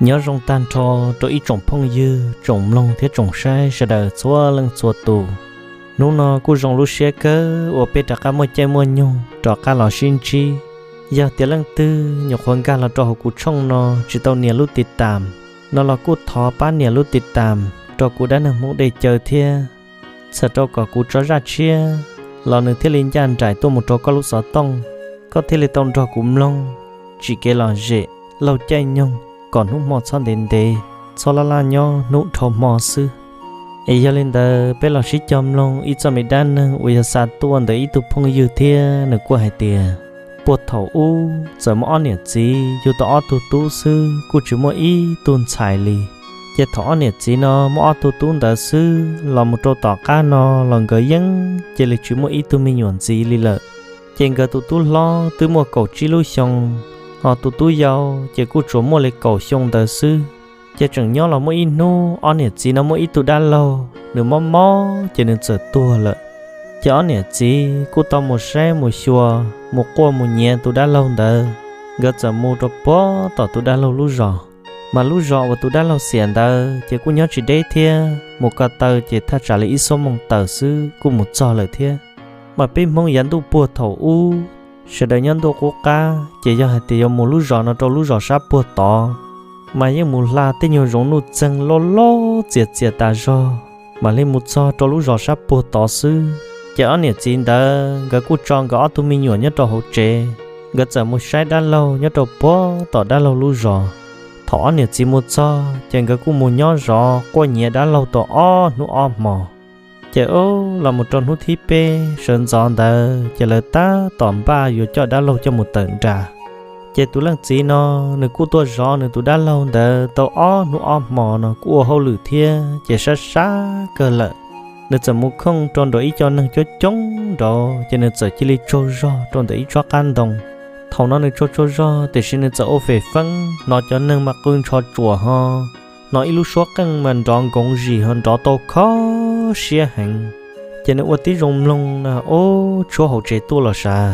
Nyob zoo tag nrho rau ib tsoom phooj ywg, tsoom mloog thiab tsoom saib sawv daws txhua leej txhua tus. Hnub no kuj zoo lub siab kawg uas peb rov qab muaj caij muaj nyoog rov qab los sib ntsib. Yog tias leej twg nyuam qhuav nkag los rau hauv kuv tshooj no tsis tau nias lub tiv tam no los kuj thov pab nias lub tiv tam rau kuv dab neeg Hmoob Dej Cawv thiab, txhawm rau kom kuv tso zaj tshiab los nws thiaj li ncaj nraim tuaj mus rau koj lub xov tooj, koj thiaj li tau nrog kuv mloog, tsim kev lom zem, laug caij nyoog, kom hnub hmo txhob ntev ntev, txhob laj laj nyob hnub dhau hmo xwb. Es yog li ntawd peb los sib cog mloog ib txoj me dab neeg uas yog xa tuaj ntawm ib tug phooj ywg thiab nws kuj hais tias, puag thaum ub txawm muaj ob niam txiv yug tau ob tug tub xwb kuj tsis muaj ib tug ntxhais li. Ces thaum ob niam txiv no muaj ob tug tub ntawd xwb los mus rau tom qab no los nkawd yeej cia li tsis muaj ib tug me nyuam ntxiv li lawm. Ces nkawd tus tub hlob twb muaj kaum tsib lub xyoo, ho tus tub yau ces kuj tsuas muaj li kaum xyoo ntawd xwb. Ces tseem nyob los muaj ib hnub ob niam txiv no muaj ib tug dab laug nws mob mob ces nws txawm tuag lawm. Ces ob niam txiv kuj tau mus saib mus xyuas mus quaj mus nyiav tus dab laug ntawd. Nkawd txawm mus rau puag tom tus dab laug lub zos, mas lub zos uas tus dab laug xiam ntawd ces kuj nyob tsis deb thiab, mus ko taw ces thaj tsam li ib xuab moos tawm xwb kuj mus txog lawm thiab. Mas peb Hmoob yav ntuj puag thaum ub, sawv daws nyob ntuj qub qab ces yog hais tias yuav mus lub zos no rau lub zos sab puag tod, mas yeej mus hla tej nyuag zoov nuj txeeg loj loj txias txias tas zog mam li mus txog rau lub zos sab puag tod xwb. Ces ob niam txiv ntawd nkawd kuj tso nkawd ob tug me nyuam nyob rau hauv tsev, nkawd txawm mus saib dab laug nyob rau puag tom dab laug lub zos. Thaum ob niam txiv mus txog ces nkawd kuj mus nyob zov quaj nyiav dab laug tau ob hnub ob hmo. Ces ub los mus rau hnub thib peb sawv ntxov ntawd ces lawv tab tom npaj yuav coj dab laug coj mus tawm nras. Ces tus leej txiv no nws kuj tuaj zov nws tus dab laug ntawd tau ob hnub ob hmo no kuj ua hauj lwm thiab ces sab sab kawg lawm. Nws txawm mus khooj rau nraum ib co neeg coob coob nraud ces nws txawm cia li tsaug zog rau ntawm ib tsob qab ntoo. Thaum no nws tsaug tsaug zog tiam sis nws txawm ua fem feeb hnov cov neeg mas qw ntsho tsuam ho hnov ib lub suab qeej mas nrov nkoov zis ho nrov tau kho siab heev. Ces nws ua tib zoo mloog na, ub, tshuab hauv tsev tuaj los sav.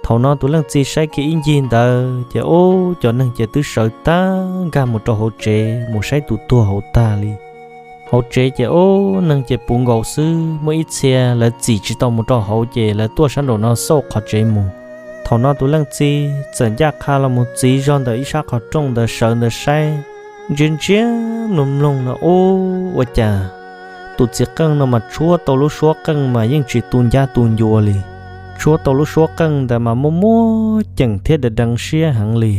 Thaum no tus leej txiv saib kiag ib ncig ntawd ces ub, cov neeg ces twb sawv tag nkag mus rau hauv tsev mus saib tus tuag hauv tag li. Hauv tsev ces ub, neeg ces puv nkaus xwb, muaj ib txhia lawv txim tsis tau mus rau hauv ces lawv tuaj sab nraum no xauj qhov tsev mus. Thaum no tus leej txiv txawm ncaj qha los mus txiv zog ntawm ib sab qhov rooj ntawd sawv ntawd saib, ntsia ntsia mloog mloog no ub, ua cas tus txiv qeej no mas tshuab tau lub suab qeej mas yeej tsis tu ncab tu ncua li. Tshuab tau lub suab qeej ntawd mas muaj muaj ceem thiab deev deev siab heev li.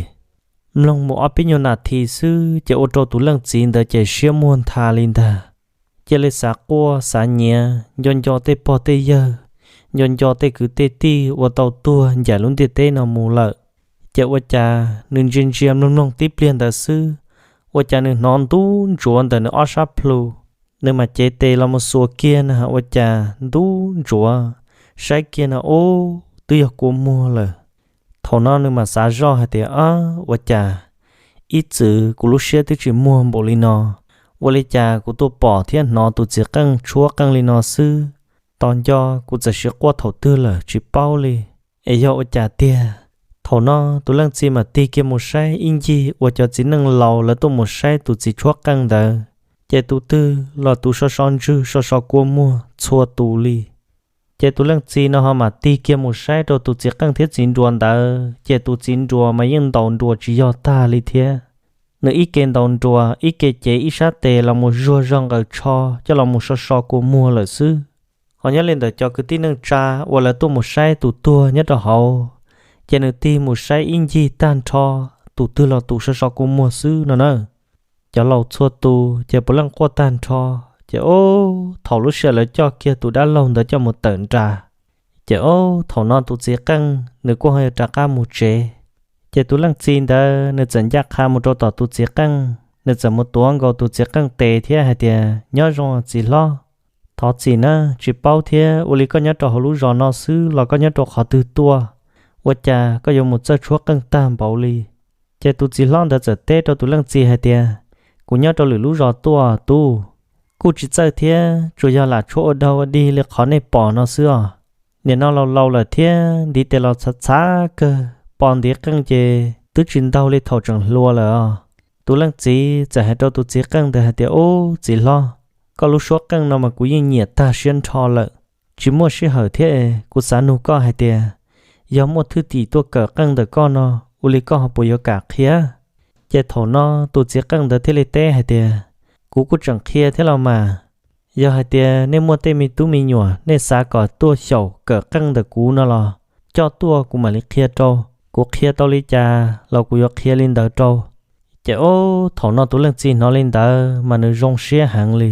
Mloog mus ob peb nyuag nas this xwb ces ua rau tus leej txiv ntawd ces siab muag ntha li ntag. Cia li xav quaj xav nyiav, nco nco tej pog tej yawg, nco nco tej kwv tej tij uas tau tuag ncaim lub ntiaj teb no mus lawm. Ces ua cas nws ntsia ntsia mloog mloog tib pliag ntawd xwb, ua cas nws hnov ntub ntsuav ntawm nws ob sab plhu. Nws mam cev tes los mus xuas kiag na, ua cas ntub ntsuav, saib kiag no ub, twb yog kua muag lawm. Thaum no nws mam xav zoj hais tias, ab, ua cas ib txwm kuv lub siab twb tsis muag npaum li no, ua li cas kuv tuaj pom thiab hnov tus txiv qeej tshuab qeej li no xwb? Tos nco kuv txawm sim quaj thaum twg lawm tsis paub li, es yog ua cas tiag? Thaum no tus leej txiv mam tig kiag mus saib ib ncig uas cov txiv neej laus lawv tuaj mus saib tus txiv tshuab qeej ntawd, ces tus twg los tus so so ntswg so so kua muag txhua tus li. Ces tus leej txiv no ho mam tig kiag mus saib rau tus txiv qeej thiab txiv nruas ntawd, ces tus txiv nruas mas yeej ntaus nruas tsis yog tag li thiab. Nws ib ke ntaus nruas ib ke cev ib sab tes los mus zuag zog nqaws tsho coj los mus so so kua muag lawm xwb. Ho nyob li ntawm cov kwv tij neej tsa uas lawv tuaj mus saib tus tuag nyob rau hauv, ces nws tig mus saib ib ncig tag nrho, tus twg los tus so so kua muag xwb no na. Cov laus txhua tus ces puav leej quaj tag nrho. Ces ub, thaum lub sij hawm lawv coj kiag tus dab laug ntawd coj mus tawm nras, ces ub, thaum no tus txiv qeej nws kuj ho yuav rov qab mus tsev. Ces tus leej txiv ntawd nws txawm ncaj qha mus rau tom tus txiv qeej, nws txawm mus tuav nkaus tus txiv qeej tes thiab hais tias, nyob zoo txiv hlob, thov txim na, tsis paub thiab ua li koj nyob rau hauv lub zos no xwb los koj nyob rau qhov twg tuaj, ua cas koj yuav mus txawj tshuab qeej tag npaum li? Ces tus txiv hlob ntawd txawm teb rau tus leej txiv hais tias, kuv nyob rau lwm lub zos tuaj tub, kuj tsis txawj thiab, tsuas yog lam tshuab ua dog ua dig li qhov nej pom no xwb os. Nim no laus laus lawm thiab ntiv tes los txhav txhav kawg, pos ntiv qeej ces twb tsis ntaug li thaum tseem hluas lawm os. Tus leej txiv txawm hais rau tus txiv qeej ntawd hais tias, Ub, txiv hlob, koj lub suab qeej no mas kuv yeej nyiam tag siab nrho lawm. Tsis muaj sij hawm thiab, kuv xav nug koj hais tias, yog muaj thwj tim tuaj kawm qeej ntawm koj no, ua li koj ho puas yuav kam qhia? Ces thaum no tus txiv qeej ntawd thiaj li teb hais tias, Kuv kuj tseem qhia thiab los mas. Yog hais tias nej muaj tej me tub me nyuam nej xav kom tuaj xyaum kawm qeej ntawm kuv no los coj tuaj kuv mam li qhia rau. Kuv qhia tau li cas los kuv yuav qhia li ntawd rau. Ces ub, thaum no tus leej txiv hnov li ntawd mas nws zoo siab heev li.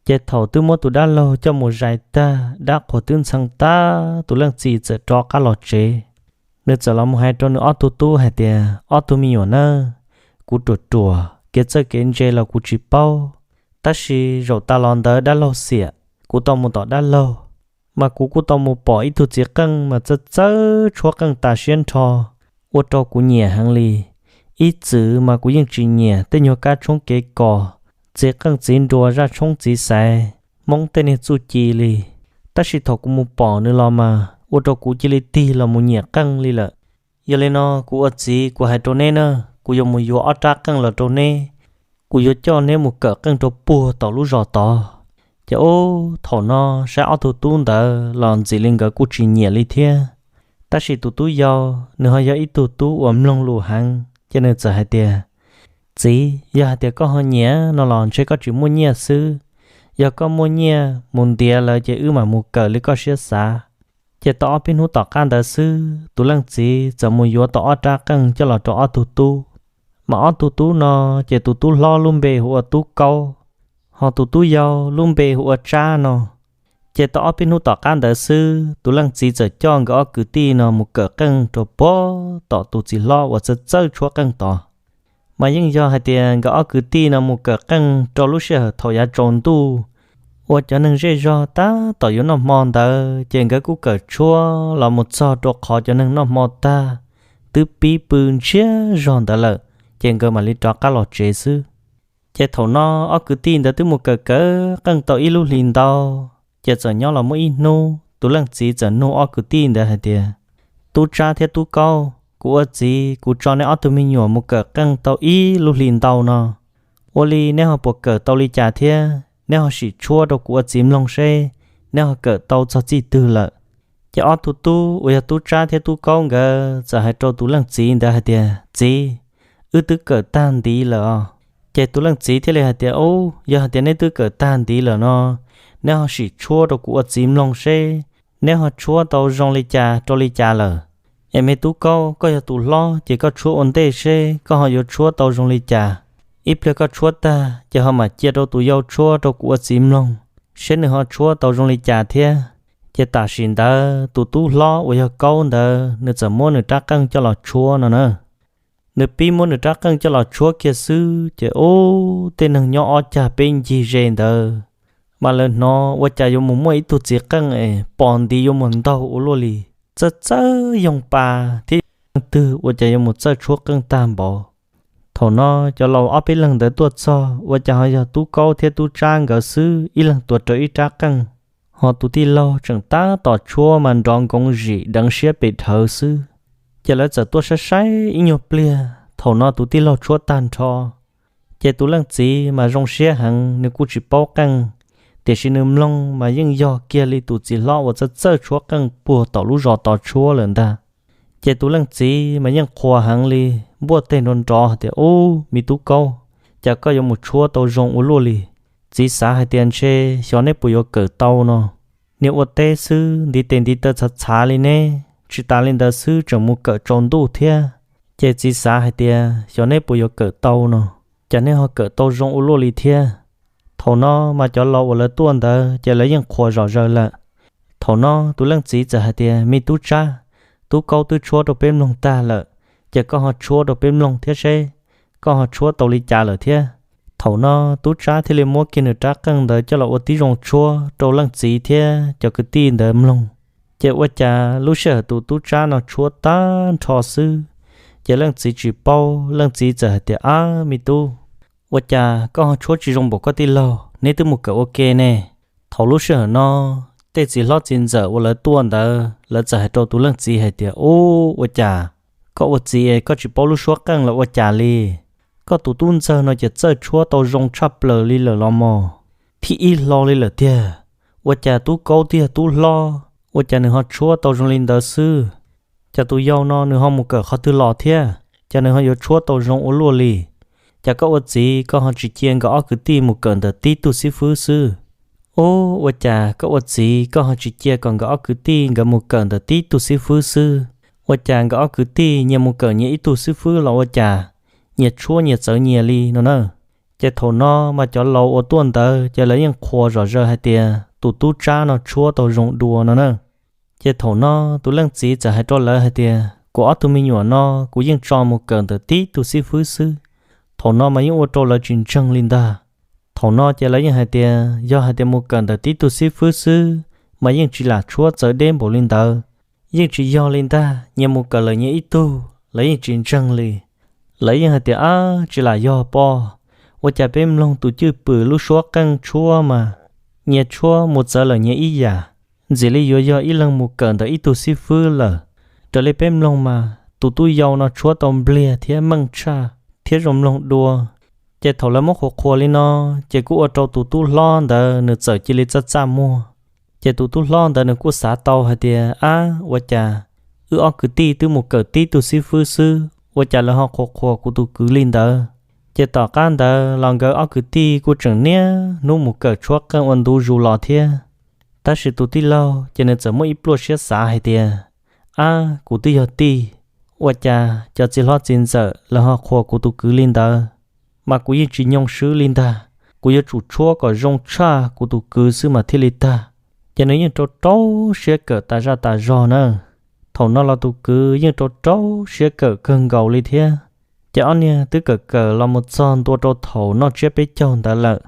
Ces thaum twb muab tus dab laug coj mus zais tag, dab qhuas twb ntxhee tag, tus leej txiv txawm rov qab los tsev. Nws txawm los mus hais rau nws ob tug tub hais tias, Ob tug me nyuam na, kuv ruam ruam, kev txawj kev ntse los kuv tsis paub, tab sis zaum tas los ntawd dab laug xiam, kuv tau mus tom dab laug, mas kuv kuj tau mus pom ib tug txiv qeej mas txawj txawj tshuab qeej tas siab nrho, ua rau kuv nyiam heev li. Ib txwm mas kuv yeej tsis nyiam tej nyuag kab tshoob kev kos, txiv qeej txiv nruas, zaj tshoob txiv xaiv, Hmoob tej niag txuj ci li, tab sis thaum kuv mus pom nws los mas ua rau kuv cia li tig los mus nyiam qeej li lawm. Yog li no kuv ua txiv kuv hais rau neb na, kuv yuav mus yuav ob rab qeej los rau neb, kuv yuav coj neb mus kawm qeej rau puag tom lub zos tod. Ces ub, thaum no saib ob tug tub ntawd los ntxim li nkawd kuj tsis nyiam li thiab. Tab sis tus tub yau nws ho yog ib tug tub uas mloog lus heev, ces nws txawm hais tias, Txiv, yog hais tias koj ho nyiam no los ntshe koj tsis muaj nyiaj xwb. Yog koj muaj nyiaj mus ntiav lawv ces wb mam mus kawm li koj siab xav. Ces tau ob peb hnub tom qab ntawd xwb, tus leej txiv txawm mus yuav tau ob rab qeej coj los rau ob tug tub. Mas ob tug tub no, ces tus tub hlob lub npe hu ua Tub Kaub, ho tus tub yau lub npe hu ua Tsab no. Ces tau ob peb hnub tom qab ntawd xwb, tus leej txiv txawm coj nkawd ob kwv tij no mus kawm qeej rau puag tom tus txiv hlob uas txawj txawj tshuab qeej tod. Mas yeej yog hais tias nkawd ob kwv tij no mus kawm qeej rau lub sij hawm thaum yav tsaus ntuj, uas cov neeg zej zog tab tom yuav noj hmo ntawd, ces nkawd kuj kawm tshuab los mus txog rau qhov cov neeg noj hmo tag, twb pib pw ntsiag zog ntawd lawm, ces nkawd mam li rov qab los tsev xwb. Ces thaum no ob kwv tij ntawd twb mus kawm kawm qeej tau ib lub hlis ntau, ces txawm nyob los muaj ib hnub tus leej txiv txawm nug ob kwv tij ntawd hais tias, Tub Tsab thiab Tub Kaub, kuv ua txiv kuv tso neb ob tug me nyuam mus kawm qeej tau ib lub hlis ntau no, ua li neb ho puas kawm tau li cas thiab? Neb ho sim tshuab rau kuv ua txiv mloog seb neb ho kawm tau txog txij twg lawm. Ces ob tug tub uas yog Tub Tsab thiab Tub Kaub nkawd txawm hais rau tus leej txiv ntawd hais tias, Txiv, wb twb kawm tag ntiv lawm os. Ces tus leej txiv thiaj li hais tias, Ub, yog hais tias neb twb kawm tag ntiv lawm no, neb ho sim tshuab rau kuv ua txiv mloog seb neb ho tshuab tau zoo li cas rau li cas lawm. Es me Tub Kaub, koj yog tus hlob ces koj tshuab ua ntej seb koj ho yuav tshuab tau zoo li cas. Ib pliag koj tshuab tag ces ho mam cia rau tus yau tshuab rau kuv ua txiv mloog seb nws ho tshuab tau zoo li cas thiab. Ces tam sim ntawd tus tub hlob uas yog Kaub ntawd nws txawm muab nws rab qeej coj los tshuab no na. Nws pib muab nws rab qeej coj los tshuab kiag xwb ces ub, tej neeg nyob ob cag peb ncig ze ntawd mas lawv hnov ua cas yuav mus muaj ib tug txiv qeej es pos ntiv yuav mus ntaug ua luaj li, txawj txawj yoog pa thiab, leej twg ua cas yuav mus txawj tshuab qeej tag npaum. Thaum no cov laus ob peb leeg ntawd tuaj txog ua cas ho yog Tub Kaub thiab Tub Tsab nkawd xwb, ib leeg tuav rawv ib rab qeej, ho tus tij laug tseem tab tom tshuab mas nrov nkoov zim deev siab pes dhawv xwb. Ces lawv txawm tuaj saib saib ib nyuag pliag, thaum no tus tij laug tshuab tag nrho. Ces tus leej txiv mas zoo siab heev, nws kuj tsis paub qeej, tiam sis nws mloog mas yeej yog kiag li tus txiv hlob uas txawj txawj tshuab qeej puag tom lub zos tod tshuab lawm ntag. Ces tus leej txiv mas yeej qhuas heev li, npuaj teg nrov nrov hais tias, Ub, me Tub Kaub, cas koj yuav mus tshuab tau zoo ua luaj li. Txiv xav hais tias ntshe xyov neb puas yuav kawm tau no. Niag ua teb xwb ntiv tes ntiv taw txhav txhav li ne, tsis tas li ntawd xwb tseem mus kawm tsaus ntuj thiab. Ces txiv xav hais tias xyov neb puas yuav kawm tau no, cas neb ho kawm tau zoo ua luaj li thiab. Thaum no mas cov laus uas lawv tuaj ntawd ces lawv yeej qhuas zom zaws lawm. Thaum no tus leej txiv txawm hais tias, Me Tub Tsab, Tub Kaub twb tshuab rau peb mloog tag lawm, ces koj ho tshuab rau peb mloog thiab seb koj ho tshuab tau li cas lawm thiab. Thaum no Tub Tsab thiaj li muab kiag nws rab qeej ntawd coj los ua tib zoo tshuab rau leej txiv thiab cov kwv tij ntawd mloog. Ces ua cas lub sij hawm tus Tub Tsab no tshuab tag nrho xwb, ces leej txiv tsis paub, leej txiv txawm hais tias, Ab, me tub, ua cas koj ho tshuab tsis zoo npaum koj tij laug, neb twb mus kawm ua ke ne? Thaum lub sij hawm no, tej txiv hlob txiv ntxawm uas lawv tuaj ntawd lawv txawm hais rau tus leej txiv hais tias, Ub, ua cas koj ua txiv es koj tsis paub lub suab qeej los ua cas li? koj tus tub ntxawg no ces txawj tshuab tau zoo tshaj plaws li lawm los mos. Thib ib hlo li lawm tiag, ua cas tub kaub twb yog tub hlob, ua cas nws ho tshuab tau zoo li ntawd xwb? Cas tus yau no nws ho mus kawm qhov twg los thiab, cas nws ho yuav tshuab tau zoo ua luaj li? Cas koj ua txiv koj ho tsis cia nkawd ob kwv tij mus kawm ntawm tib tug xib fwb xwb? Ub, ua cas koj ua txiv koj ho tsis cia kom nkawd ob kwv tij nkawd mus kawm ntawm tib tug xib fwb xwb? Ua cas nkawd ob kwv tij nyias mus kawm nyias ib tug xib fwb los ua cas nyias tshuab nyias txawv nyias li no na? Ces thaum no mas cov laus uas tuaj ntawd ces lawv yeej qhuas zom zaws hais tias tus tub tsab no tshuab tau zoo dua no na. Ces thaum no tus leej txiv txawm hais rau lawv hais tias, kuv ob tug me nyuam no kuv yeej tso mus kawm ntawm tib tug xib fwb xwb. Thaum no mas yeej ua rau lawv tsis ntseeg li ntag. Thaum no ces lawv yeej hais tias yog hais tias mus kawm ntawm tib tug xib fwb xwb mas yeej tsis lam tshuab txawv deb npaum li ntawd. Yeej tsis yog li ntag, nyias mus kawm lawm nyias ib tug, lawv yeej tsis ntseeg li. Lawv yeej hais tias, ab, tsis lam yog pob, ua cas peb mloog tus cwj pwm lub suab qeej tshuab mas nyias tshuab mus txawv lawm nyias ib yam, ntxim li yuav yog ib leeg mus kawm ntawm ib tug xib fwb lawm. Raws li peb mloog mas tus tub yau no tshuab tau npliag thiab meej tshaj thiab zoo mloog dua. Ces thaum lawv muab qhuas qhuas li no, ces kuj ua rau tus tub hlob ntawd nws txawm cia li txaj txaj muag. Ces tus tub hlob ntawd nws kuj xav tau hais tias, ab, ua cas wb ob kwv tij twb mus kawm tib tug xib fwb xwb, ua cas lawv ho qhuas qhuas kuv tus kwv li ntawd? Ces tom qab ntawd los nkawd ob kwv tij kuj tseem niaj hnub mus kawm tshuab qeej ua ntu zus los thiab. Tab sis tus tij laug ces nws txawm muaj ib pluaj siab xav hais tias, ab, kuv twb yog tij, ua cas cov txiv hlob txiv ntxawm lawv ho qhuas kuv tus kwv li ntawd? Mas kuv yeej tsis nyoo swb li ntag, kuv yuav tsum tshuab kom zoo tshaj kuv tus kwv xwb mas thiaj li tag. Ces nws yeej rau rau siab kawm tas zaj tas zog na. Thaum no los tus kwv yeej rau rau siab kawm kawg nkaus li thiab. Ces ob niag twb kawm kawm los mus txog ntua rau thaum noj tsiab peb caug ntawd lawm.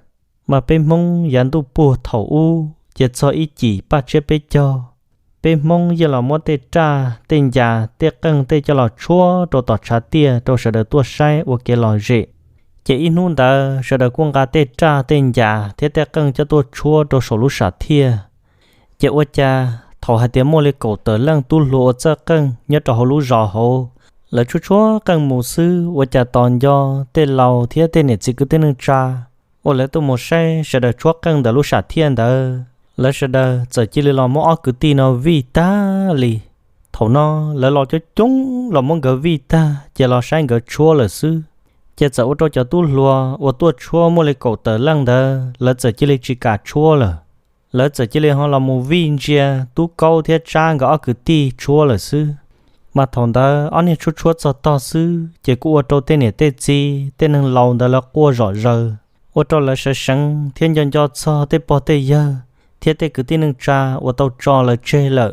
Mas peb Hmoob yav ntuj puag thaum ub ces txog ib cim paj tsiab peb caug, peb Hmoob yeej los muab tej raj tej ncas tej qeej tej coj los tshuab rau tom tshav tiaj rau sawv daws tuaj saib ua kev lom zem. Ces ib hnub ntawd sawv daws kuj nqa tej raj tej ncas thiab tej qeej coj tuaj tshuab rau saum lub sam thiaj. Ces ua cas thaum hais tias muaj li kaum tawm leej tub hluas ua txawj qeej nyob rau hauv lub zos hauv, lawv tshuab tshuab qeej mus xwb ua cas tos nco tej laus thiab tej niam txiv kwv tij neej tsa uas lawv tuaj mus saib sawv daws tshuab qeej ntawm lub sam thiaj ntawd, lawv sawv daws txawm cia li los muab ob kwv tij no vij tag li. Thaum no lawv los coob coob los muab nkawd vij tag ces los saib nkawd tshuab lawm xwb. Ces txawm ua rau cov tub hluas uas tuaj tshuab muaj li kaum tawm leej ntawd lawv txawm cia li tsis kam tshuab lawm. Lawv txawm cia li ho los mus vij ntsia tub kaub thiab tsab nkawd ob kwv tij tshuab lawm xwb. Mas thaum ntawd ob niag tshuab tshuab txog tog xwb ces kuj ua rau tej niam tej txiv tej neeg laus ntawd lawv quaj zom zaws, ua rau lawv sawv seev thiab nco nco txog tej pog tej yawg thiab tej kwv tij neej tsa uas tau tso lawv tseg lawm.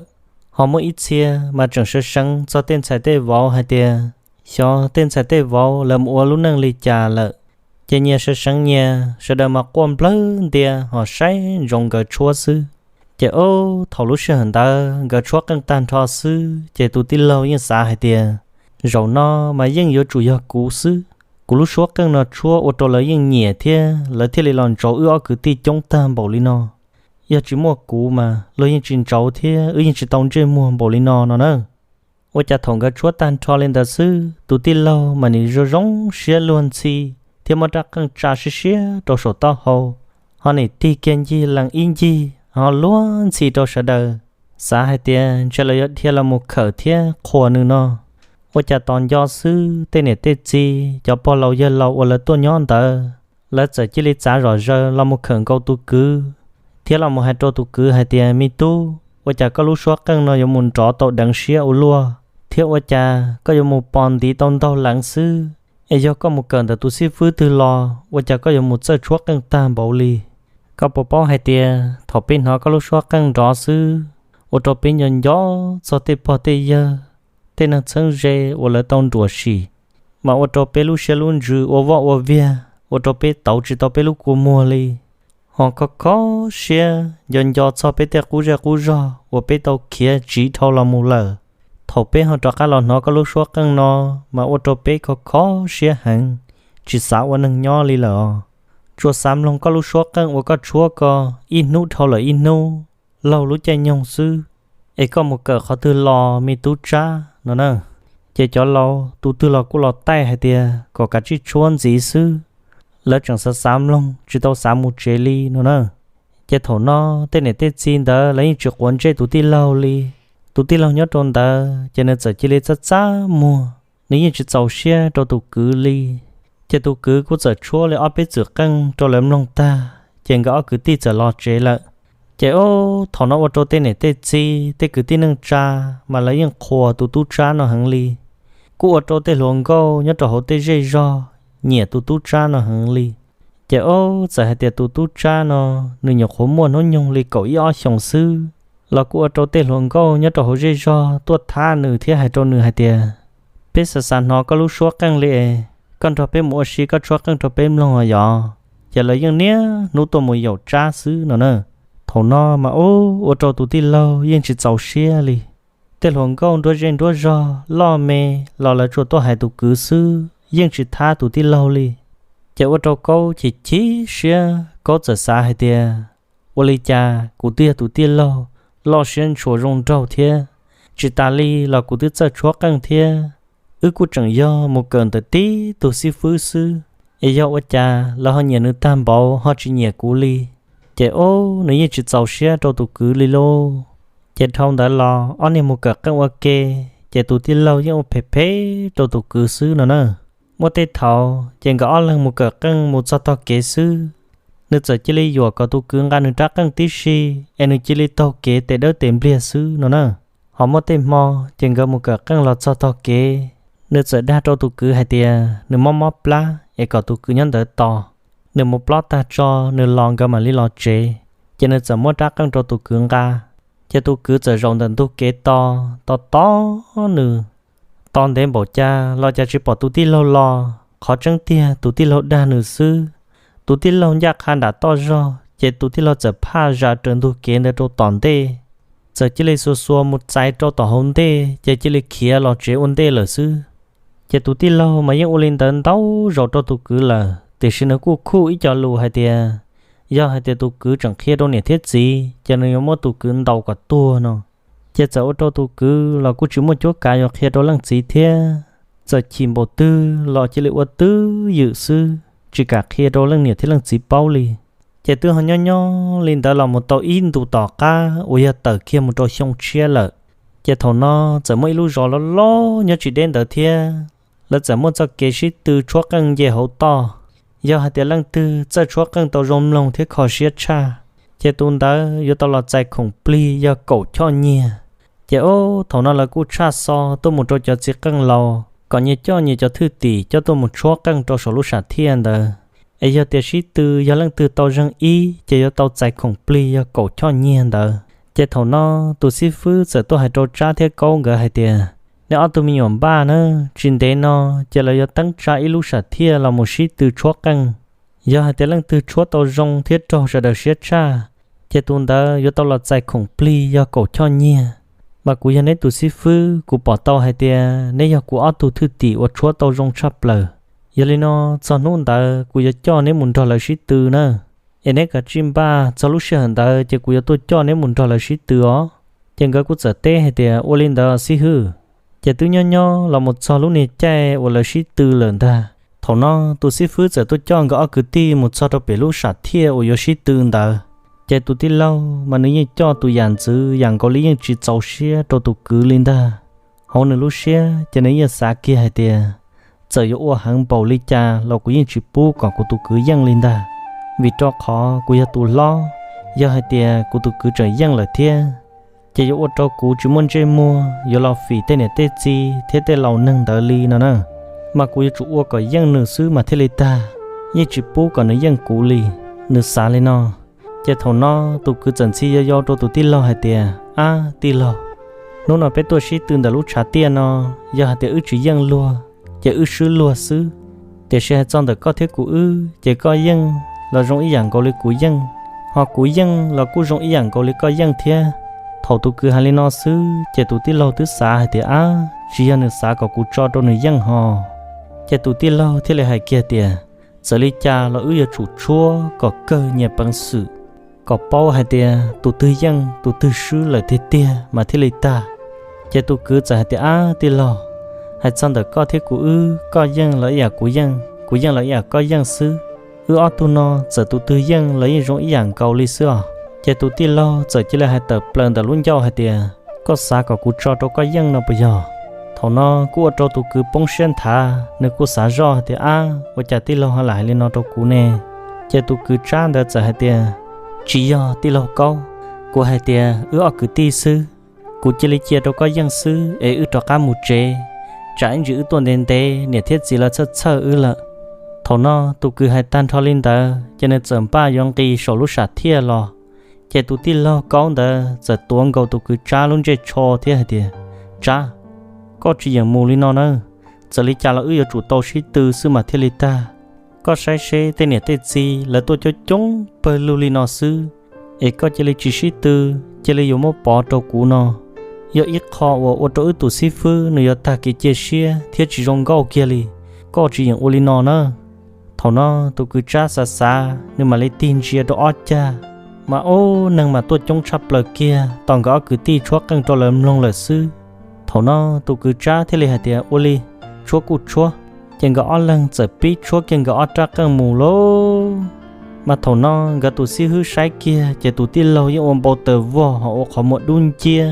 Ho muaj ib txhia mas tseem sawv seev txog tej ntxhais tej vauv hais tias, xyov tej ntxhais tej vauv lawv mus ua lub neej li cas lawm. Ces nyias sawv seev nyias, sawv daws mas quaj nplawg ntia ho saib ntsoov nkawd tshuab xwb. Ces ub, thaum lub sij hawm ntawd nkawd tshuab qeej tag nrho xwb ces tus tij laug yeej xav hais tias, zaum no mas yeej yuav tsum yog kuv xwb. Kuv lub suab qeej no tshuab ua rau lawv yeej nyiam thiab lawv thiaj li los ntsaum wb ob kwv tij coob tag npaum li no. Yog tsis muaj kuv mas luag yeej tsis ntsaum thiab wb yeej tsis tau ntsej muag npaum li no no na. Ua cas thaum nkawd tshuab tag nrho li ntawd xwb, tus tij laug mas nim zoo zoo siab luag ntxhi thiab muab rab qeej tsa siab siab rau saum taub hau, ho nim tig kiag ncig lees ib ncig ho luag ntxhi rau sawv daws, xav hais tias ntshe lawv yuav dhia los mus khawm thiab qhuas nws no. Ua cas tos nco xwb tej niam tej txiv cov pog laus yawg laus uas lawv tuaj nyob ntawd, lawv txawm cia li txav zom zaws los mus khawm nkaus tus kwv, thiab los mus hais rau tus kwv hais tias, me tub, ua cas koj lub suab qeej no yuav mus nrov tau deev siab ua luaj, thiab ua cas koj yuav mus pos ntiv tau ntaug leev xwb? Es yog koj mus kawm ntawm tus xib fwb twg los ua cas koj yuav mus txawj tshuab qeej tag npaum li? Koj puas paub hais tias thaum peb hnov koj lub suab qeej nrov xwb, ua rau peb nco nco txog tej pog tej yawg, tej neeg txheeb ze uas lawv tau nruam sim, mas ua rau peb lub siab lub ntsws ua voj ua viag, ua rau peb tauv tsis tau peb lub kua muag li. Ho kho kho siab nco nco txog peb tej qub zej qub zog uas peb tau khiav tsiv dhau los mus lawm. Thaum peb ho rov qab los hnov koj lub suab qeej no, mas ua rau peb kho kho siab heev, tsis xav ua neeg nyob li lawm os. Tsuas xav mloog koj lub suab qeej uas koj tshuab ko ib hnub dhau lawm ib hnub, laug lub caij nyoog xwb. Es koj mus kawm qhov twg los me tub Tsab no na? Ces cov laus tus twg los kuj los taij hais tias kom kav tsij tshuab ntxiv xwb, lawv tseem xav xav mloog tsis tau xav mus tsev li no na. Ces thaum no tej niam tej txiv ntawd lawv yeej tsis quav ntsej tus tij laug li. Tus tij laug nyob rau ntawd ces nws txawm cia li txaj txaj muag, nws yeej tsis txaus siab rau tus kwv li. Ces tus kwv kuj txawm tshuab li ob peb txwm qeej rau lawv mloog tag, ces nkawd ob kwv tij txawm los tsev lawm. Ces ub, thaum no ua rau tej niam tej txiv tej kwv tij neej tsa mas lawv yeej qhuas tus tub tsab no heev li. Kuj ua rau tej hluas nkauj nyob rau hauv tej zej zog nyiam tus tub tsab no heev li. Ces ub, txawm hais tias tus tub tsab no nws nyuam qhuav muaj hnub nyoog li kaum ib ob xyoos xwb, los kuj ua rau tej hluas nkauj nyob rau hauv zej zog tuaj thab nws thiab hais rau nws hais tias, peb xav xav hnov koj lub suab qeej li es koj nrog peb mus ua si koj tshuab qeej rau peb mloog os yog. Ces lawv yeej niaj hnub tuaj mus yaum tsab xwb no na. Thaum no mas ub, ua rau tus tij laug yeej tsis txaus siab li. Tej hluas nkauj nruab zej nruab zog loj me los lawv tsuas tuaj hais tus kwv xwb, yeej tsis thab tus tij laug li. Ces ua rau Kaub chim chim siab, Kaub txawm xav hais tias, ua li cas kuv twb yog tus tij laug loj siab ntshua zoo nraug thiab, tsis tas li los kuv twb txawj tshuab qeej thiab, wb kuj tseem yog mus kawm ntawm tib tug xib fwb xwb, es yog ua cas lawv ho nyiam nws tag npaum ho tsis nyiam kuv li. Ces ub, nws yeej tsis txaus siab rau tus kwv li lauj. Ces dhau ntawd los ob niag mus kawm qeej ua ke, ces tus tij laug yeej ua phem phem rau tus kwv xwb no na. Muaj tej thaum ces nkawd ob leeg mus kawm qeej mus txog tog kev xwb, nws txawm cia li yuam kom tus kwv nqa nws rab qeej tib si, es nws cia li taug kev tes dawb tes npliag xwb no na. Ho muaj tej hmo ces nkawd mus kawm qeej los txog tog kev, nws txawm dag rau tus kwv hais tias nws mob mob plab es kom tus kwv nyob ntawd tos, nws mus plob tag tso nws los nkawd mam li los tsev. Ces nws txawm muab rab qeej rau tus kwv nqa, ces tus kwv txawm zaum ntawm ntug kev tos tos tos nws. Tos ntev npaum cas los cas tsis pom tus tij laug los, qhov tseeb tiag tus tij laug dag nws xwb. Tus tij laug ncaj qha nram toj zog, ces tus tij laug txawm phaj zam raws ntug kev ntawd rau tom ntej, txawm cia li xuas xuas mus txais rau tom hauv ntej, ces cia li khiav los tsev ua ntej lawm xwb. Ces tus tij laug mas yeej ua li ntawd ntau zaus rau tus kwv lawm, tiam sis nws kuj khuj ib co lus hais tias, yog hais tias tus kwv tseem qhia rau niam thiab txiv, ces nws yuav muab tus kwv ntaus kom tuag no. Ces txawm ua rau tus kwv los kuj tsis muaj cuab kav yuav qhia rau leej txiv thiab, txawm chim npaum twg los cia li ua twj ywm xwb, tsis kam qhia rau leej niam thiab leej txiv paub li. Ces twb ho nyob nyob li ntawd los mus tau ib ntus tom qab uas yog tawm kiag mus rau xyoo tshiab lawm. Ces thaum no txawm muaj ib lub zos loj loj nyob tsis deb ntawd thiab, lawv txawm muaj txoj kev sib tw tshuab qeej nce hauv toj. Yog hais tias leej twg txawj tshuab qeej tau zoo mloog thiab kho siab tshaj, ces tus ntawd yuav tau los txais khoom plig yog kaum choj nyiag. Ces ub, thaum no lawv kuj tshaj xo tuaj mus rau cov txiv qeej laus kom nyias coj nyias cov thwj tim coj tuaj mus tshuab qeej rau saum lub sam thiaj ntawd. Es yog tias sib tw yog leej twg tau zeeg ib ces yuav tau txais khoom plig yog kaum choj nyiag ntawd. Ces thaum no tus xib fwb txawm tuaj hais rau Tsab thiab Kaub nkawd hais tias, nej ob tug me nyuam npaj na, tsis ntev no ces lawv yuav teeb tsa ib lub sam thiaj los mus sib tw tshuab qeej. Yog hais tias leej twg tshuab tau zoo thiab raug sawv daws siab tshaj, ces tus ntawd yuav tau los txais khoom plig yog kaum choj nyiag. Mas kuv yog neb tus xib fwb, kuv pom tau hais tias neb yog kuv ob tug thwj tim uas tshuab tau zoo tshaj plaws. Yog li no, txog hnub ntawd kuv yuav coj neb mus nrog lawv sib tw na. Es neb kav tsij npaj, txog lub sij hawm ntawd ces kuv yuav tuaj coj neb mus nrog lawv sib tw os. Ces nkawd kuj txawm teb hais tias, ua li ntawd xib hwb. Ces twb nyob nyob los mus txog lub niag caij uas lawv sib tw lawm ntag. Thaum no tus xib fwb txawm tuaj coj nkawd ob kwv tij mus txog rau pem lub sam thiaj uas yuav sib tw ntawd. Ces tus tij laug mas nws yeej coj tus yam ntxwv yam nkaus li yeej tsis txaus siab rau tus kwv li ntag. Hauv nws lub siab ces nws yeej xav kiag hais tias, txawm yuav ua heev npaum li cas los kuv yeej tsis pub kom kuv tus kwv yeej li ntag, vim rau qhov kuv yog tus hlob, yog hais tias kuv tus kwv tseem yeej lawm thiab, ces yuav ua rau kuv tsis muaj ntsej muag yuav los fim tej niam tej txiv thiab tej laus neeg ntawd li no na. Mas kuv yuav tsum ua kom yeej nws xwb mas thiaj li tag, yeej tsis pub kom nws yeej kuv li. Nws xav li no. Ces thaum no tus kwv txawm ntxhi yau yau rau tus tij laug hais tias, ab tij laug, hnub no peb tuaj sib tw ntawm lub tshav tiaj no, yog hais tias wb tsis yeej luag ces wb swb luag xwb. Tiam sis hais txog ntawm koj thiab kuv wb ces koj yeej los zoo ib yam nkaus li kuv yeej, ho kuv yeej los kuj zoo ib yam nkaus li koj yeej thiab. Thaum tus kwv hais li no xwb ces tus tij laug twb xav hais tias, ab, tsis yog nws xav kom kuv tso rau nws yeej ho. Ces tus tij laug thiaj li hais kiag tias, txawm li cas los wb yuav tsum tshuab kom kawg nyias peev xwm, kom paub hais tias tus twg yeej tus twg swb lawm tiag tiag mas thiaj li tag. Ces tus kwv txawm hais tias, ab tij laug, Hais txog ntawm koj thiab kuv wb, koj yeej los ib yam kuv yeej, kuv yeej los ib yam koj yeej xwb. Wb ob tug no txawm tus twg yeej los yeej zoo ib yam nkaus li xwb os. Ces tus tij laug txawm cia li hais tawm plaws ntawm lub ncauj hais tias, Koj xav kom kuv tso rau koj yeej no puas yog? Thaum no kuj ua rau tus kwv poob siab nthav, nws kuj xav zoj hais tias, Ab, ua cas tij laug ho lam hais li no rau kuv ne? Ces tus kwv Tsab ntawd txawm hais tias, Tsis yog tij laug Kaub, kuv hais tias wb ob kwv tij xwb. Kuv cia li cia rau koj yeej xwb es wb rov qab mus tsev, tsam ib ntsis wb tuaj ntev ntev niam thiab txiv lawv txhawj txhawj wb lawm. Thaum no tus kwv hais tag nrho li ntawd ces nws txawm npaj yuav nqis saum lub sam thiaj los. Ces tus tij laug Kaub ntawd txawm tuav nkaus tus kwv Tsab lub ntsej tsho thiab hais tias, Tsab, koj tsis yeem mus li no na. Txawm li cas los wb yuav tsum tau sib tw xwb mas thiaj li tag. Koj saib seb tej niam tej txiv lawv tuaj coob coob pawg lug li no xwb, es koj cia li tsis sib tw, cia li yuav muab pov rau kuv no, yog ib qho uas ua rau wb tus xib fwb nws yuav tag kev cia siab thiab tsis zoo nkauj kiag li. Koj tsis yeem ua li no na. Thaum no tus kwv Tsab xav xav nws mam li tig ntsia rau ob cag, mas ub, neeg mas tuaj coob tshaj plaws kiag, tos nkawd ob kwv tij tshuab qeej rau lawv mloog lawm xwb. Thaum no tus kwv Tsab thiaj li hais tias, Ua li, tshuab kuj tshuab. Ces nkawd ob leeg txawm pib tshuab kiag nkawd ob rab qeej mus lauj. Mas thaum no nkawd tus xib hwb saib kiag ces tus tij laug yeej ua npau taws vog ho ua qhov muag dub nciab,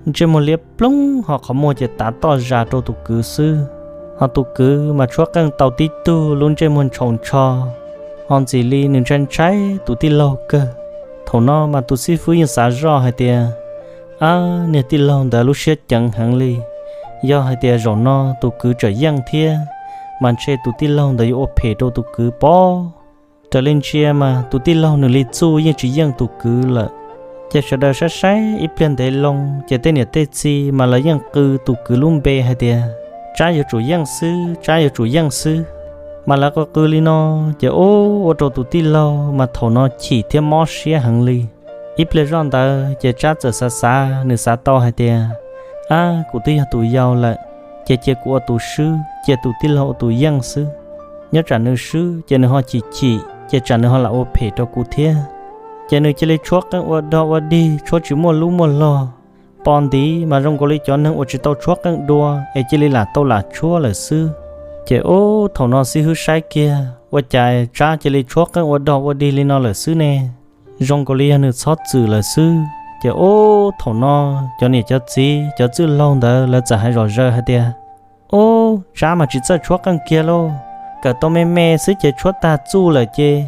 ntsej muag liab ploog ho qhov muag ces tav toj zas rau tus kwv xwb. Ho tus kwv mas tshuab qeej tau tib tug lub ntsej muag ntshaus ntsho, ho ntxim li nws ntshai ntshai tus tij laug kawg. Thaum no mas tus xib fwb yeej xav zoj hais tias, Ab, niag tij laug ntawd lub siab ceev heev li. Yog hais tias zaum no tus kwv tseem yeej thiab, mas ntshe tus tij laug ntawd yuav ua phem rau tus kwv pob. Raws li ntsia mas tus tij laug nws li txuj yeej tsis yeej tus kwv lawm. Ces sawv daws saib saib ib pliag ntev loo ces tej niam tej txiv mas lawv yeej qw tus kwv lub npe hais tias, Tsab yuav tsum yeej xwb, Tsab yuav tsum yeej xwb. Mas lawv qw qw li no, ces ub, ua rau tus tij laug mas thaum no chim thiab mob siab heev li. Ib pliag zoj ntawd ces Tsab txawm xav xav, nws xav tau hais tias, Ab, kuv twb yog tus yau lawm, ces cia kuv ua tus swb, cia tus tij laug ua tus yeej xwb. Nyob tsam nws swb ces nws ho chim chim, ces tsam nws ho lam ua phem rau kuv thiab. Ces nws cia li tshuab qeej ua dog ua dig, tshuab tsis muaj lub muaj log. Pos ntiv mas zoo nkaus li cov neeg uas tsis tau tshuab qeej dua es cia li lam tau lam tshuab lawm xwb. Ces ub, thaum no xib hwb saib kiag ua cas Tsab cia li tshuab qeej ua dog ua dig li no lawm xwb ne, zoo nkaus li yog nws txhob txwm lawm xwb. Ces ub, thaum no cov niam cov txiv cov txwj laug ntawd lawv txawm hais zom zaws hais tias, Ub, Tsab mas tsis txawj tshuab qeej kiag lauj. Kawm tau me me xwb ces tshuab tag txuj lawm ces,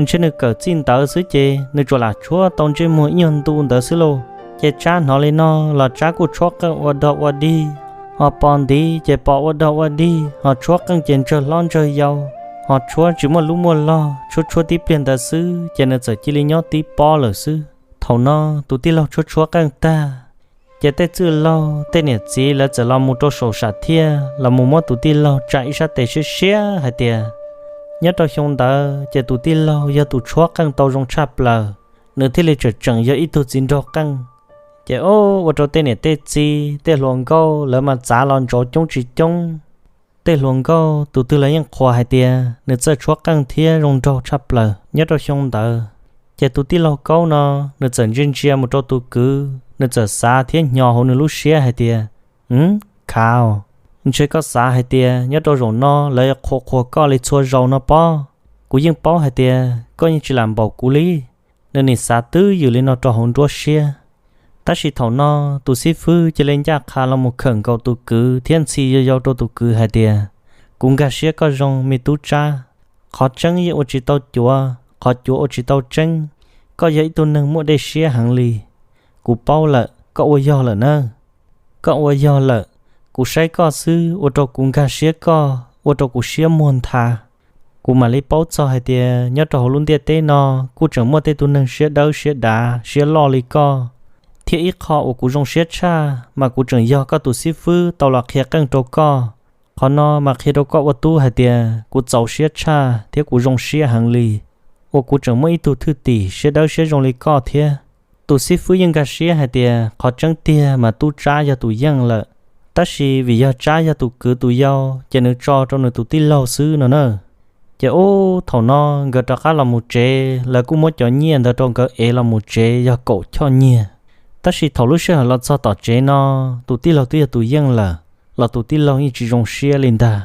ntshe nws kawm txij ntawd xwb ces nws tsuas lam tshuab tau ntsej muag ib nyuag ntu ntawd xwb lauj. Ces Tsab hnov li no los Tsab kuj tshuab qeej ua dog ua dig, ho pos ntiv ces pos ua dog ua dig, ho tshuab qeej ces ntsawg hlob ntsawg yau, ho tshuab tsis muaj lub muaj log, tshuab tshuab tib pliag ntawd xwb ces nws txawm cia li nyob tib pob lawm xwb. Thaum no tus tij laug tshuab tshuab qeej tag, ces tej txwj laug tej niam txiv lawv txawm los mus rau saum sam thiaj los mus muab tus tij laug tsa ib sab tes siab siab hais tias, nyob rau xyoo ntawd ces tus tij laug yog tus tshuab qeej tau zoo tshaj plaws, nws thiaj li tseem tseem yog ib tug txiv nraug qeej. Ces ub, ua rau tej niam tej txiv tej hluas nkauj lawv mas txav los ntsoov coob tsis coob. Tej hluas nkauj tus twg los yeej qhuas hais tias nws txawj tshuab qeej thiab zoo nraug tshaj plaws nyob rau xyoo ntawd. Ces tus tij laug Kaub no, nws txawm ntsia ntsia mus rau tus kwv, nws txawm xav thiab hnyo hauv nws lub siab hais tias, Khav, ntshe koj xav hais tias nyob rau zaum no lawv qhuas qhuas koj li txhua zaus no pob. Kuv yeej paub hais tias koj yeej tsis lam npaum kuv li. Nws nim xav twb ywm li no rau hauv nruab siab. Tab sis thaum no tus xib fwb cia li ncaj qha los mus khawm nkaus tus kwv thiab ntxhi yau yau rau tus kwv hais tias, Kuv nkag siab koj zoo me tub Tsab. Qhov tseeb yeej ua tsis tau cuav, qhov cuav ua tsis tau tseeb. Koj yog ib tug neeg muaj dej siab heev li. Kuv paub lawm, koj ua yog lawm na. Koj ua yog lawm. Kuv saib koj xwb ua rau kuv nkag siab koj, ua rau kuv siab muag nthav. Kuv mam li paub txog hais tias nyob rau hauv lub ntiaj teb no kuj tseem muaj tej tug neeg siab dawb siab dav siab loj li koj. Thiab ib qho uas kuv zoo siab tshaj mas kuv tseem yog koj tus xib fwb tau los qhia qeej rau koj. Qhov no mas qhia rau koj ua tub hais tias kuv txaus siab tshaj thiab kuv zoo siab heev li, uas kuv tseem muaj ib tug thwj tim siab dawb siab zoo li koj thiab. Tus xib fwb yeej nkag siab hais tias qhov tseeb tiag mas tub Tsab yog tus yeej lawm, tab sis vim yog Tsab yog tus kwv tus yau ces nws tso rau nws tus tij laug xwb no na. Ces ub, thaum no nkawd rov qab los mus tsev, lawv kuj muab cov nyiaj ntawd rau nkawd ev los mus tsev yog kaum choj nyiaj. Tab sis thaum lub sij hawm los txog tom tsev no, tus tij laug twb yog tus yeej lawm. los tus tij laug yeej tsis zoo siab li ntag.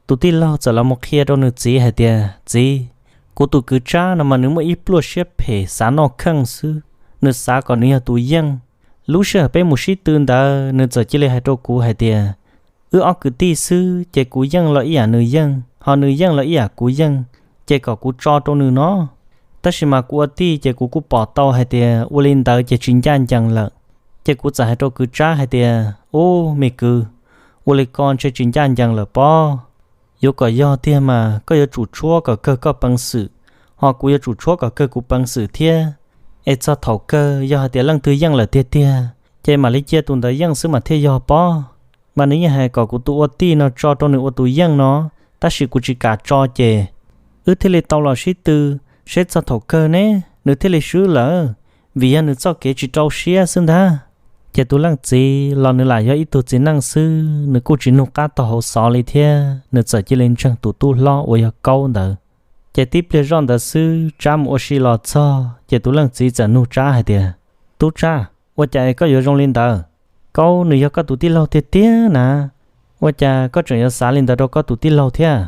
Tus tij laug txawm los mus qhia rau nws txiv hais tias, Txiv, kuv tus kwv Tsab no mas nws muaj ib pluaj siab phem xav noj kheej xwb, nws xav kom nws yog tus yeej. Lub sij hawm peb mus sib tw ntawd nws txawm cia li hais rau kuv hais tias, wb ob kwv tij xwb ces kuv yeej los ib yam nws yeej, ho nws yeej los ib yam kuv yeej, ces kom kuv tso rau nws no. Tab sis mas kuv ua tij ces kuv kuj pom tau hais tias ua li ntawd ces tsis ncaj ncees lawm. Ces kuv txawm hais rau kwv Tsab hais tias, Ub, me kwv, ua li ko ntshe tsis ncaj ncees lawm pob. Yuav kom yog tiag mas koj yuav tsum tshuab kom kawg koj peev xwm, ho kuv yuav tsum tshuab kom kawg kuv peev xwm thiab. Es txog thaum kawg yog hais tias leej twg yeej lawm tiag tiag, ces mam li cia tus ntawd yeej xwb mas thiaj yog pob. Mas nws yeej hais kom kuv tus ua tij no tso rau nws ua tus yeej no, tab sis kuv tsis kam tso ces wb thiaj li tau los sib tw, seb txog thaum kawg ne nws thiaj li swb lawm, vim yog nws txoj kev tsis rau siab xwb ntag. Ces tus leej txiv los nws lam yog ib tug txiv neej xwb, nws kuj tsis nug qab tau hauv xov li thiab, nws txawm cia li ntseeg tus tub hlob uas yog Kaub ntawd. Ces tib pliag zoj ntawd xwb Tsab mus ua si los txog, ces tus leej txiv txawm nug Tsab hais tias, Tub Tsab, ua cas es koj yuav zoo li ntawd? Kaub nws yog koj tus tij laug tiag tiag na, ua cas koj tseem yuav xav li ntawd rau koj tus tij laug thiab?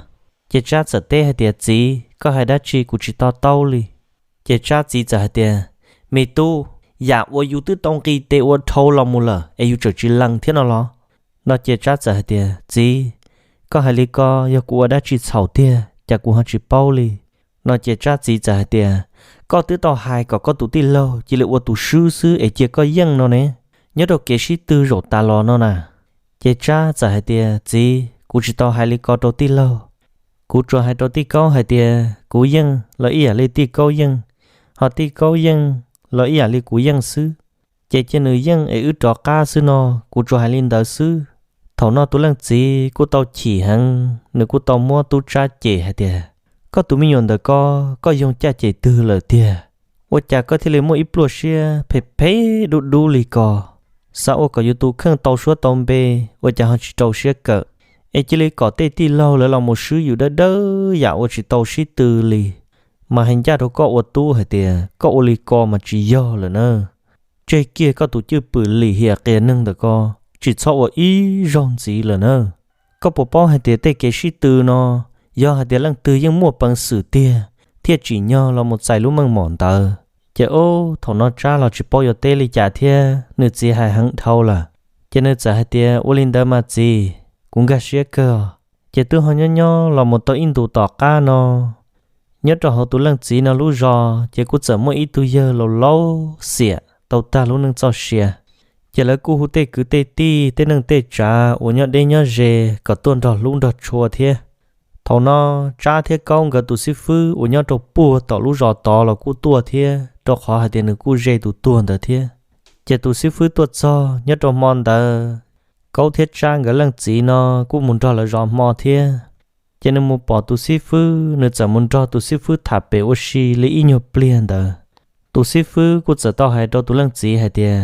Ces Tsab txawm teb hais tias, Txiv, koj hais dab tsi kuv tsis to taub li. Ces Tsab txiv txawm hais tias, Me tub, yam uas yus twb tau nqis tes ua dhau los mus lawm es yus tseem tsis lees thiab no los? No ces Tsab txawm hais tias, Txiv, koj hais li ko yog kuv ua dab tsi txhaum tiag cas kuv ho tsis paub li. No ces Tsab txiv txawm hais tias, Koj twb tau hais kom koj tus tij laug cia li ua tus swb xwb es cia koj yeej no ne, nyob rau kev sib tw zaum tas los no na. Ces Tsab txawm hais tias, Txiv, kuv tsis tau hais li ko rau tij laug. Kuv tsuas hais rau tij Kaub hais tias kuv yeej los ib yam li tij Kaub yeej, ho tij Kaub yeej los ib yam li kuv yeej xwb. Ces cia nws yeej es wb rov qab xwb no, kuv tsuas hais li ntawd xwb. Thaum no tus leej txiv kuj tau chim heev, nws kuj tau muab tub Tsab cem hais tias, Koj tus me nyuam ntawm ko, koj yoog caj ces twg lawm tiag? Ua cas koj thiaj li muaj ib pluaj siab phem phem dub dub li ko? Xav ua kom yus tus kheej tau suab tau npe, ua cas ho tsis rau siab kawm, es cia li kom tej tij laug lawv los mus swb yus dawb dawb yam ua tsis tau sib tw li. Mas hais ncaj rau koj ua tub hais tias koj ua li ko mas tsis yog lawm na. Tseg kiag koj tus cwj pwm lim hiam qias neeg ntawm ko, tsis txhob ua ib zaug ntxiv lawm na. Koj puas paub hais tias tej kev sib tw no, yog hais tias leej twg yeej muaj peev xwm tiag thiaj tsim nyog los mus txais lub meej mom ntawd. Ces ub, thaum no Tsab los tsis paub yuav teb li cas thiab, nws txiv hais heev dhau lawm. Ces nws txawm hais tias, Ua li ntawd mas txiv, kuv nkag siab kawg. Ces twb ho nyob nyob los mus tau ib ntus tom qab no, nyob rau hauv tus leej txiv no lub zos ces kuj txawm muaj ib tug yawg laus laus xiam tau tag lub neej txoj sia. Ces lawv kuj hu tej kwv tej tij, tej neej tej tsav uas nyob deb nyob ze kom tuaj nrog hlub nrog tshua thiab. Thaum no Tsab thiab Kaub nkawd tus xib fwb uas nyob rau puag tom lub zos tod los kuj tuaj thiab, rau qhov hais tias nws kuj ze tus tuag ntawd thiab. Ces tus xib fwb tuaj txog nyob rau hmo ntawd, Kaub thiab Tsab nkawd leej txiv no kuj mus nrog lawv zov hmo thiab. Ces nws mus pom tus xib fwb, nws txawm mus nrog tus xib fwb tham pem ua si li ib nyuag pliag ntawd. Tus xib fwb kuj txawm tau hais rau tus leej txiv hais tias,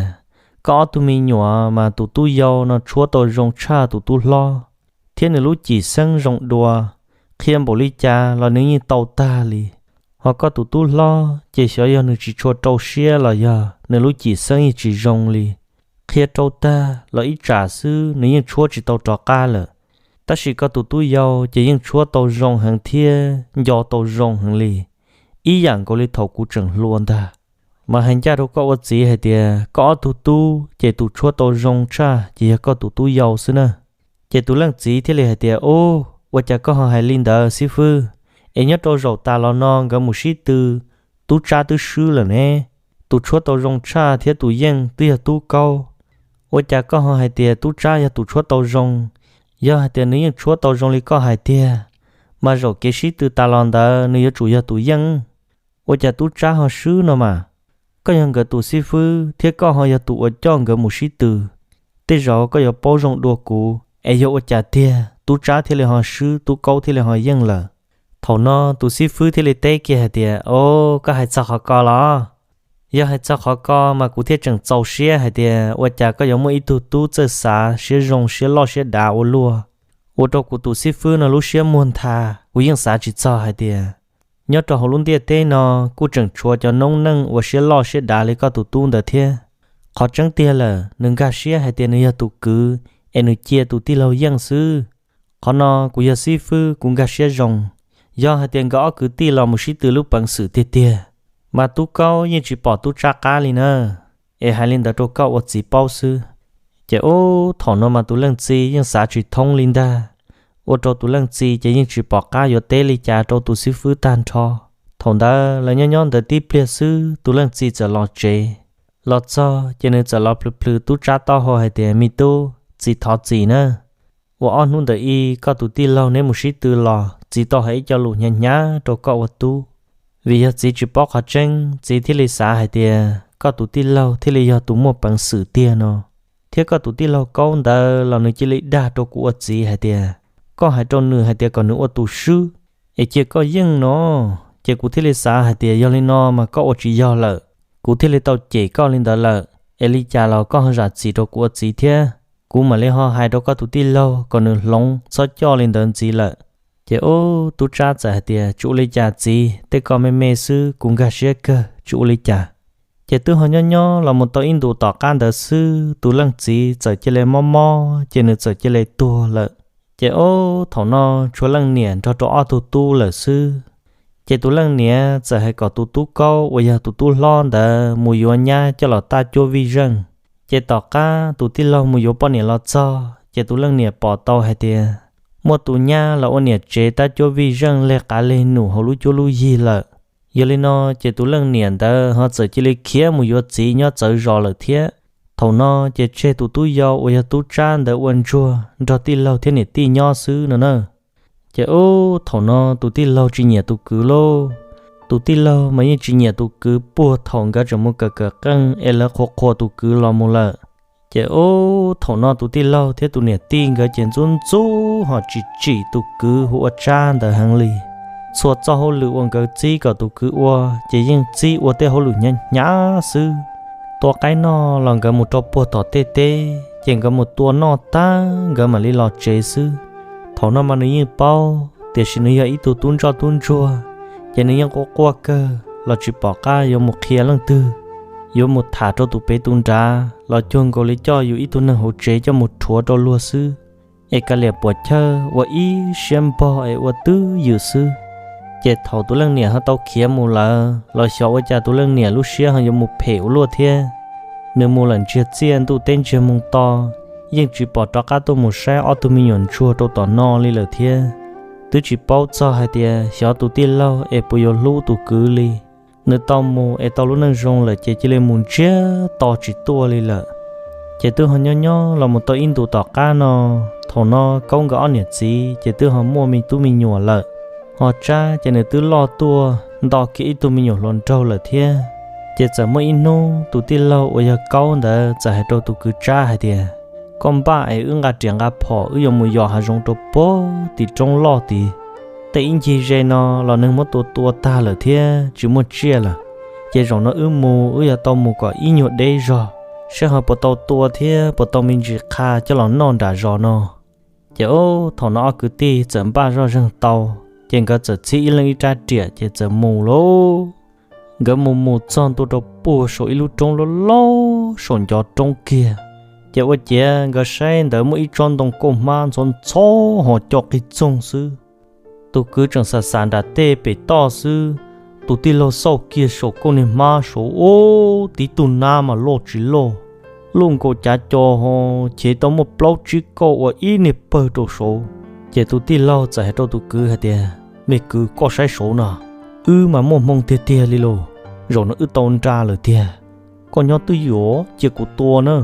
Koj ob tug me nyuam mas tus tub yau no tshuab tau zoo tshaj tus tub hlob, thiab nws lub cim xeeb zoo dua, qhia npaum li cas los nws yeej tau tag li. Ho koj tus tub hlob ces xyov yog nws tsis tshua rau siab los yog nws lub cim xeeb yeej tsis zoo li. Qhia rau tag los ib tsam xwb nws yeej tshuab tsis tau rov qab lawm. Tab sis koj tus tub yau ces yeej tshuab tau zoo heev thiab nco tau zoo heev li, ib yam nkaus li thaum kuv tseem hluas ntag. Mas hais ncaj rau koj ua txiv hais tias koj ob tug tub ces tus tshuab tau zoo tshaj ces yog koj tus tub yau xwb na. Ces tus leej txiv thiaj li hais tias, Ub, ua cas koj ho hais li ntawd xib fwb? Es nyob rau zaum tas los no nkawd mus sib tw, tub Tsab twb swb lawm ne. Tus tshuab tau zoo tshaj thiab tus yeej twb yog tub Kaub. Ua cas koj ho hais tias tub Tsab yog tus tshuab tau zoo? Yog hais tias nws yeej tshuab tau zoo li koj hais tiag, mas zaum kev sib tw tas los ntawd nws yuav tsum yog tus yeej. Ua cas tub Tsab ho swb no mas? Koj yog nkawd tus xib fwb thiab koj ho yog tus uas coj nkawd mus sib tw. Tej zaum koj yuav paub zoo dua kuv, es yog ua cas tiag tub Tsab thiaj li ho swb, tub Kaub thiaj li ho yeej lawm? Thaum no tus xib fwb thiaj li teb kiag hais tias, O, koj hais txog qhov ko los? Yog hais txog qhov ko mas kuv thiaj tseem txaus siab hais tias ua cas koj yuav muaj ib tug tub txawj xav, siab zoo, siab loj siab dav ua luaj, ua rau kuv tus xib fwb no lub siab muag ntha. Kuv yeej xav tsis txog hais tias nyob rau hauv lub ntiaj teb no kuj tseem tshuav cov noob neej uas siab loj siab dav li koj tus tub ntawd thiab. Qhov tseeb tiag lawm, nws nkag siab hais tias nws yog tus kwv, es nws cia tus tij laug yeej xwb. Qhov no kuv yog xib fwb kuv nkag siab zoo. Yog hais tias nkawd ob kwv tij los mus sib tw lub peev xwm tiag tiag, mas tub Kaub yeej tsis pom tub Tsab qab li na. Es hais li ntawd rau koj ua txiv paub xwb. Ces ub thaum no mas tus leej txiv yeej xav tsis thoob li ntag. Ua rau tus leej txiv ces yeej tsis pom qab yuav teb li cas rau tus xib fwb tag nrho. Thaum ntawd lawv nyob nyob ntawd tib pliag xwb tus leej txiv txawm los tsev. Los txog ces nws txawm los plhws plhws tub Tsab taub hau hais tias, me tub, txiv thov txim na. Ua ob hnub ntawd ib koj tus tij laug neb mus sib tw los txiv tau hais ib co lus hnyav hnyav rau koj ua tub. Vim yog txiv tsis paub qhov tseeb, txiv thiaj li xav hais tias koj tus tij laug thiaj li yog tus muaj peev xwm tiag no. Thiab koj tus tij laug Kaub ntawd los nws cia li dag rau kuv ua txiv hais tias koj hais rau nws hais tias kom nws ua tus swb, es cia koj yeej no. Ces kuv thiaj li xav hais tias yog li no mas koj ua tsis yog lawm, kuv thiaj li tau cem koj li ntawd lawm. Es li cas los koj ho zam txim rau kuv ua txiv thiab, kuv mam li ho hais rau koj tus tij laug kom nws hloov txhob coj li ntawd ntxiv lawm. Ces ub tub Tsab txawm hais tias, tsis ua li cas txiv, tej koj me me xwb kuv nkag siab kawg, tsis ua li cas. Ces twb ho nyob nyob los mus tau ib ntus tom qab ntawd xwb tus leej txiv txawm cia li mob mob ces nws txawm cia li tuag lawm. Ces ub thaum no tshuav leej niam nrog rau ob tug tub lawm xwb. Ces tus leej niam txawm hais kom tus tub Kaub uas yog tus tub hlob ntawd mus yuav nyab coj los tab cuab vij zeej. Ces tom qab tus tij laug mus yuav poj niam los txog ces tus leej niam pom tau hais tias muaj tus nyab los ua niam tsev tab cuab vij zeej leg qav leg num hauv lub cuab lub yig lawm. Yog li no ces tus leej niam ntawd ho txawm cia li khiav mus yuav txiv nyob txawv zos lawm thiab. Thaum no ces tseg tus tub yau uas yog tub Tsab ntawd ua ntsuag nrog tij laug thiab niam tij nyob xwb no na. Ces ub thaum no tus tij laug tsis nyiam tus kwv lauj. Tus tij laug mas yeej tsis nyiam tus kwv puag thaum nkawd tseem mus kawm kawm qeej es lawv qhuas qhuas tus kwv los mus lawm. Ces ub thaum no tus tij laug thiab tus niam tij nkawd ces ntxub ntxub ho tsis tsim tus kwv hu ua Tsab ntawd heev li. Txhua txoj hauj lwm uas nkawd txib kom tus kwv ua ces yeej txib ua tej hauj lwm hnyav hnyav xwb. Tua qaib noj los nkawd mus rau puag tom tej teb ces nkawd mus tua noj tag nkawd mam li los tsev xwb. Thaum no mas nws yeej paub tiam sis nws yog ib tug tub ntsoj tub ntsuag, ces nws yeej quaj quaj kawg los tsis pom qab yuav mus qhia leej twg, yuav mus tham rau tus pem tus nrad los cuag nkaus li coj yus ib tug neeg hauv tsev coj mus rhuav rau luag xwb. Es ka liam puam chawj ua ib siab npog es ua twj ywm xwb. Ces thaum tus leej niam ho tau khiav mus lawm los xyov ua cas tus leej niam lub siab ho yuav mus phem ua luaj thiab. Nws mus lawm ntsiag txiaj ntuj teb ntsiag moo to, yeej tsis pom rov qab tuaj mus saib ob tug me nyuam ntsuag rau tom no li lawm thiab. Twb tsis paub txog hais tias xyov tus tij laug es puas yuav hlub tus kwv li. Nws tau mus es tau lub neej zoo lawm ces cia li mus ntsiag to tsis tuaj li lawm. Ces twb ho nyob nyob los mus tau ib ntus tom qab no, thaum no Kaub nkawd ob niam txiv ces twb ho muaj me tub me nyuam lawm. Ho Tsab ces nws twb loj tuaj nto kiag ib tug me nyuam hluas nraug lawm thiab. Ces txawm muaj ib hnub tus tij laug uas yog Kaub ntawd txawm hais rau tus kwv Tsab hais tias, koj npaj es wb nqa riam nqa phom wb yuav mus yos hav zoov rau puag tim roob loj tid. Tej ib ncig ze no los neeg muab tua tua tag lawm thiab tsis muaj tsiaj lawm. Ces zaum no wb mus wb yuav tau mus kom ib nyuag deb zog, saib ho puas tau tua thiab puas tau me ntsis qha coj los noj nram zos no. Ces ub thaum no ob kwv tij txawm npaj zoj zeeg tau, ces nkawd txawm txhib ib leeg ib rab riam ces txawm mus lauj. Nkawd mus mus txog ntua rau puag saum ib lub roob loj loj saum ncov roob kiag. Ces ua ciav nkawd saib ntawd muaj ib tsob ntoo kauj hmab ntxhov ntxhov ho co qig txoog xwb. Tus kwv tseem xav xav nram tej pem toj xwb, tus tij laug xauj kiag saum kauj niag hmab saud ub, tib tug nab mas loj tsis loj, luj nkaus cav co ho, chev tau muaj plaub tsib kauj ua ib niag pawg rau saud. Ces tus tij laug txawm hais rau tus kwv hais tias, me kwv, koj saib saud no, wb mas muaj hmoo tiag tiag li lauj, zaum no wb tau nra lawm tiag. Koj nyob twj ywm cia kuv tua na.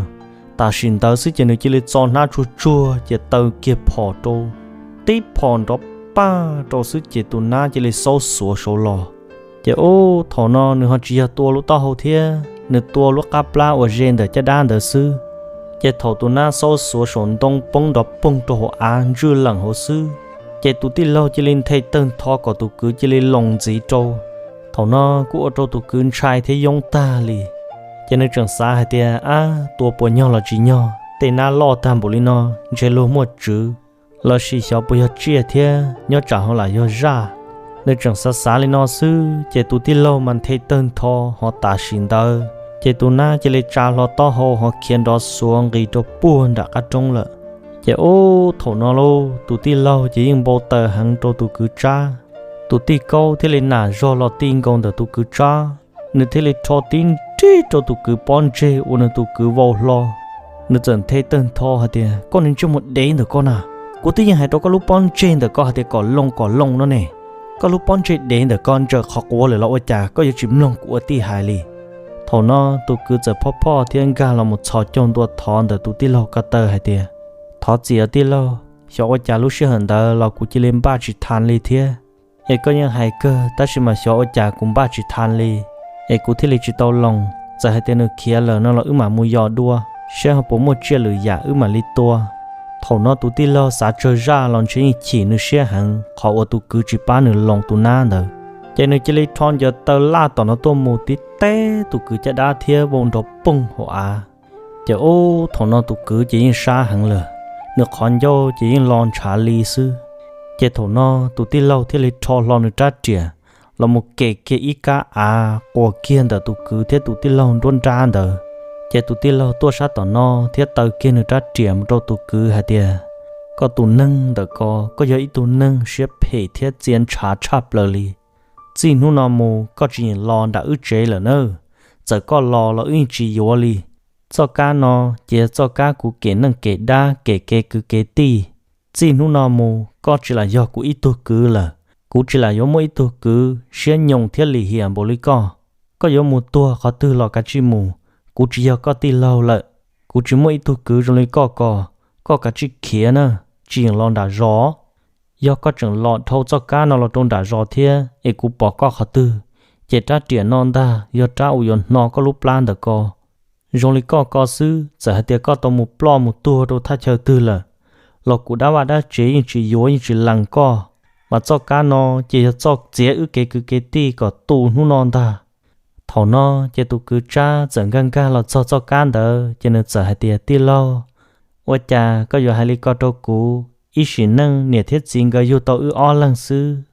Tam sim ntawd xwb ces nws cia li txo hnab tsuag tsuag ces taw kiag phom rau, tib phom nrov paj rau xwb ces tus nab cia li xaub xuav saud los. Ces ub thaum no nws ho tsis yog tua lub taub hau thiab, nws tua lub qab plab uas ze ntawm caj dab ntawd xwb. Ces thaum tus nab xaub xuav saum ntoo poob nrov poog rau hauv av ntswj leem hauv xwb, ces tus tij laug cia li nthe tawg ntho kom tus kwv cia li loos ntxiv rau. Thaum no kuj ua rau tus kwv ntshai thiab yoob tag li. Ces nws tseem xav hais tias, ab, tua puas nyog los tsis nyog, tej nab loj tag npaum li no, ntshe luag muaj tswv, lossis xyov puas yog tsiaj thiab nyob tsam ho lam yog zaj. Nws tseem xav xav li no xwb ces tus tij laug mas nthe tawg ntho ho tam sim ntawd ces tus nab cia li tsa hlo taub hau ho khiav nrov xuav nqis rau puag nram qab roob lawm. Ces ub thaum no lauj, tus tij laug ces yeej npau taws heev rau tus kwv Tsab. Tus tij Kaub thiaj li nam zog los ti nkaus ntawm tus kwv Tsab, nws thiaj li rho tib nrig rau tus kwv pob ntseg uas nws tus kwv vau hlo. Nws txawm nthe tawg ntho hais tias, Koj niag ntsej muag dev ntawm koj na, kuv twb yeej hais rau koj lub pob ntseg ntawm koj hais tias kom loo kom loo no ne. Koj lub pob ntseg dev ntawm koj ntsaws qhov quav lawm los ua cas koj yuav tsis mloog kuv ua tij hais li? Thaum no tus kwv txawm phoj phoj thiab nkag los mus txhos caug ntua thov ntawm tus tij laug ko taw hais tias, Thov txim os tij laug, xyov ua cas lub sij hawm ntawd los kuv cia li npaj tsis tau li thiab. Es koj yeej hais kawg tab sis mas xyov ua cas kuv npaj tsis tau li, es kuv thiaj li tsis tau loos. Txawm hais tias nws khiav lawm no los wb mam mus yos dua, saib ho puas muaj tsiaj lwm yam wb mam li tua. Thaum no tus tij laug xav tsawg zaj los ntshe yeej chim nws siab heev qhov uas tus kwv tsis pab nws loos tus nab ntawd. Ces nws cia li rho ncaws taw laj tom no tuaj mus tib teb tus kwv caj dab thiab vau nrov poog hauv av. Ces ub thaum no tus kwv ces yeej sab heev lawm, nws qhov ncauj ces yeej lo ntshav li xwb. Ces thaum no tus tij laug thiaj li rho hlo nws rab riam los mus kem kiag ib kab av quas kiag ntawm tus kwv thiab tus tij laug nruab nrab ntawd. Ces tus tij laug tuaj sab tom no thiab taw kiag nws rab riam mus rau tus kwv hais tias, Koj tus neeg ntawm ko, koj yog ib tug neeg siab phem thiab txia ntshav tshaj plaws li. Txij hnub no mus koj tsis yeem los nram wb tsev lawm nawb. Txawm koj los los wb yeej tsis yuav li. Txoj kab no ces yog txoj kab kuv kem neej kem dab kem kev kwv kev tij. Txij hnub no mus koj tsis lam yog kuv ib tug kwv lawm. Kuv tsis lam yuav muaj ib tug kwv siab nyoos thiab lim hiam npaum li koj. Koj yuav mus tuag qhov twg los kav tsij mus, kuv tsis yog koj tij laug lawm. Kuv tsis muaj ib tug kwv zoo li koj ko, koj kav tsij khiav na, tsis yeem los nram zos. Yog koj tseem los dhau txoj kab no los rau nram zos thiab es kuv pom koj qhov twg, ces rab riam no ntag yog rab uas yuav hno koj lub plab ntawm ko. Zoo li koj ko xwb, txawm hais tias koj tau mus ploj mus tuag rau thaj chaw twg lawm, los kuv dab vaj dab tsev yeej tsis yuav yeej tsis lees koj. Mas txoj kab no ces yog txoj txiav wb kev kwv kev tij kom tu hnub no ntag. Thaum no ces tus kwv Tsab txawm nkag nkag los txog txoj kab ntawd ces nws txawm hais tias, Tij laug, ua cas koj yuav hais li ko rau kuv? Ib sim neej niam thiab txiv nkawd yug tau wb ob leeg xwb.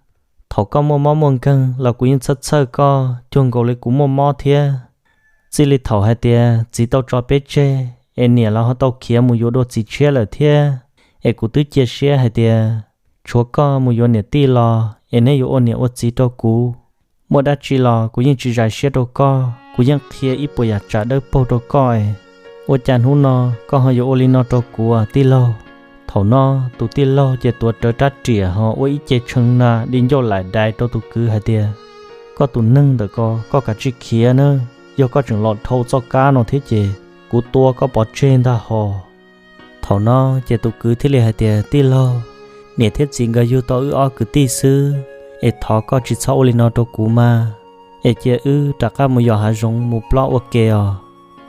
Thaum koj muaj mob muaj nkeeg los kuv yeej txhawj txhawj koj cuag nkaus li kuv muaj mob thiab. Txij li thaum hais tias txiv tau tso peb tseg es niam los ho tau khiav mus yuav dua txiv tshiab lawm thiab, es kuv twb cia siab hais tias tshuav koj mus yuav niam tij los es neb yuav ua niam ua txiv rau kuv. Muaj dab tsi los kuv yeej tsis zais siab rau koj, kuv yeej qhia ib puas yam tsav dawb paug rau koj es, ua cas hnub no koj ho yuav ua li no rau kuv tij laug? Thaum no tus tij laug ces tuav rawv rab riam ho ua ib ce tshee na di ncauj laim dais rau tus kwv hais tias, Koj tus neeg ntawm ko, koj kav tsij khiav nawb, yog koj tseem los dhau txoj kab no thiab ces kuv tua koj pov tseg ntag hos. Thaum no ces tus kwv thiaj li hais tias, Tij laug, niam thiab txiv nkawd yug tau wb ob kwv tij xwb, es thov koj tsis txhob ua li no rau kuv mas, es cia wb rov qab mus yos hav zoov mus ploj ua ke os.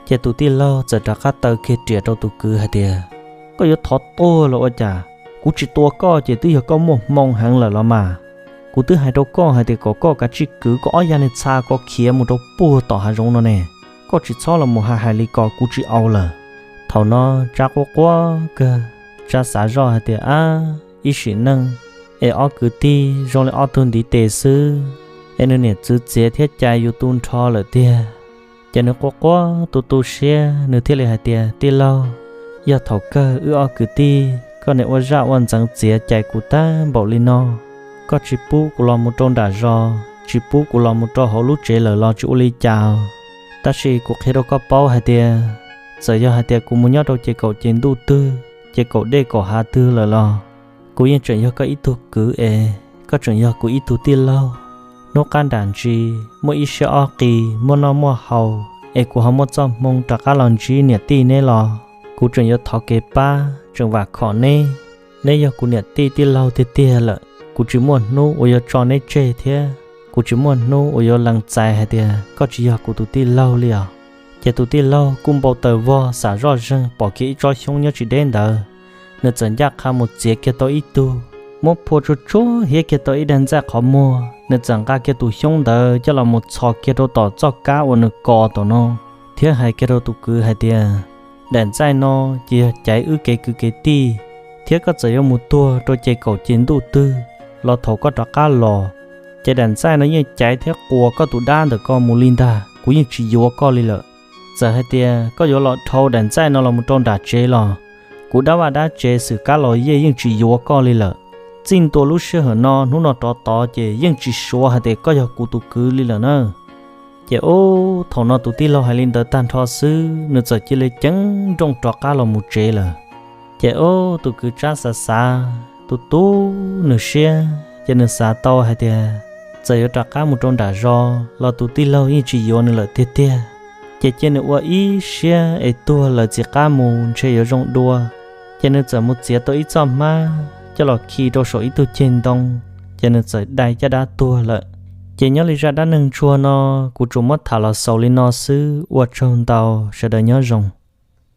Ces tus tij laug txawm rov qab taw kiag riam rau tus kwv hais tias, Koj yuav thov tuag los ua cas? Kuv tsis tua koj ces twb yog koj muaj hmoo heev lawm los mas. Kuv twb hais rau koj hais tias kom koj kav tsij kwv koj ob yag niag txha ko khiav mus rau puag tom hav zoov no ne. Koj tsis txhob los mus hais hais li ko, kuv tsis au lawm. Thaum no Tsab quaj quaj kawg, Tsab xav zoj hais tias, Ab, ib sim neej es ob kwv tij zoo li ob tug ntiv tes xwb, es nws niam txwv txiav thiab cais yus tu nrho lawm tiag. Ces nws quaj quaj tu tu siab, nws thiaj li hais tias, Tij laug, yog thaum kawg wb ob kwv tij koj niam ua zaj ua ntxeev txiav cais kuv tag npaum li no, koj tsis pub kuv los mus rau nram zos, tsis pub kuv los mus rau hauv lub tsev lawm los tsis ua li cas. Tab sis kuv qhia rau koj paub hais tias, txawm yog hais tias kuv mus nyob rau ces kaum ces ntuj twg, ces kaum dej kaum hav twg lawm los, kuv yeej tseem yog koj ib tug kwv es, koj tseem yog kuv ib tug tij laug. Hnub qab nram ntsis muaj ib siab ob qis muaj noj muaj haus es kuv ho muaj txoj hmoo rov qab los ntsib niam tij neb los, kuv tseem yuav thov kev pab, tseem vam khom neb. Neb yog kuv niam tij tij laug tiag tiag lawm, kuv tsis muaj hnub uas yuav tso neb tseg thiab kuv tsis muaj hnub uas yuav lees txais hais tias koj tsis yog kuv tus tij laug li os. Ces tus tij laug kuj npau taws vog xav zoj zeeg pom kiag ib tsob xyoob nyob tsis deb ntawd, nws txawm ncaj qha mus txiav kiag tau ib tug, muab phua tsuag tsuag hiab kiag tau ib daim ntxaij qhov muag, nws txawm nqa kiag tus xyoob ntawd coj los mus txhos kiag rau tom txoj kab uas nws kos tom no, thiab hais kiag rau tus kwv hais tias, Daim ntxaij no ces yog caiv wb kev kwv kev tij, thiab koj txawm yuav mus tuag rau ces kaum ces ntuj twg los thaum koj rov qab los, ces daim ntxaij no yeej caiv thiab quas koj tus dab ntawm ko mus li ntag, kuv yeej tsis yuav koj li lawm. Txawm hais tias koj yuav los dhau daim ntxaij no los mus rau nram tsev los, kuv dab vaj dab tsev xwm kab los yej yeej tsis yuav koj li lawm. Txij ntua lub sij hawm no hnub no rov tod ces yeej tsis suav hais tias koj yog kuv tus kwv li lawm na. Ces ub, thaum no tus tij laug hais li ntawd tag nrho xwb nws txawm cia li ceev nrooj rov qab los mus tsev lawm. Ces ub, tus kwv Tsab xav xav, tus tub nws siab, ces nws xav tau hais tias txawm yuav rov qab mus rau nram zos los tus tij laug yeej tsis yuav nws lawm tiag tiag. Ces cia nws ua ib siab es tuag lawm txiv qab mus ntshe yuav zoo dua. Ces nws txawm mus txiav tau ib txoj hmab coj los khi rau saum ib tug ceg ntoo, ces nws txawm dai caj dab tuag lawm. Ces nyob li zaj dab neeg ntsuag no, kuv tsuas muab tham los xaus li no xwb, ua tsaug ntau, sawv daws nyob zoo.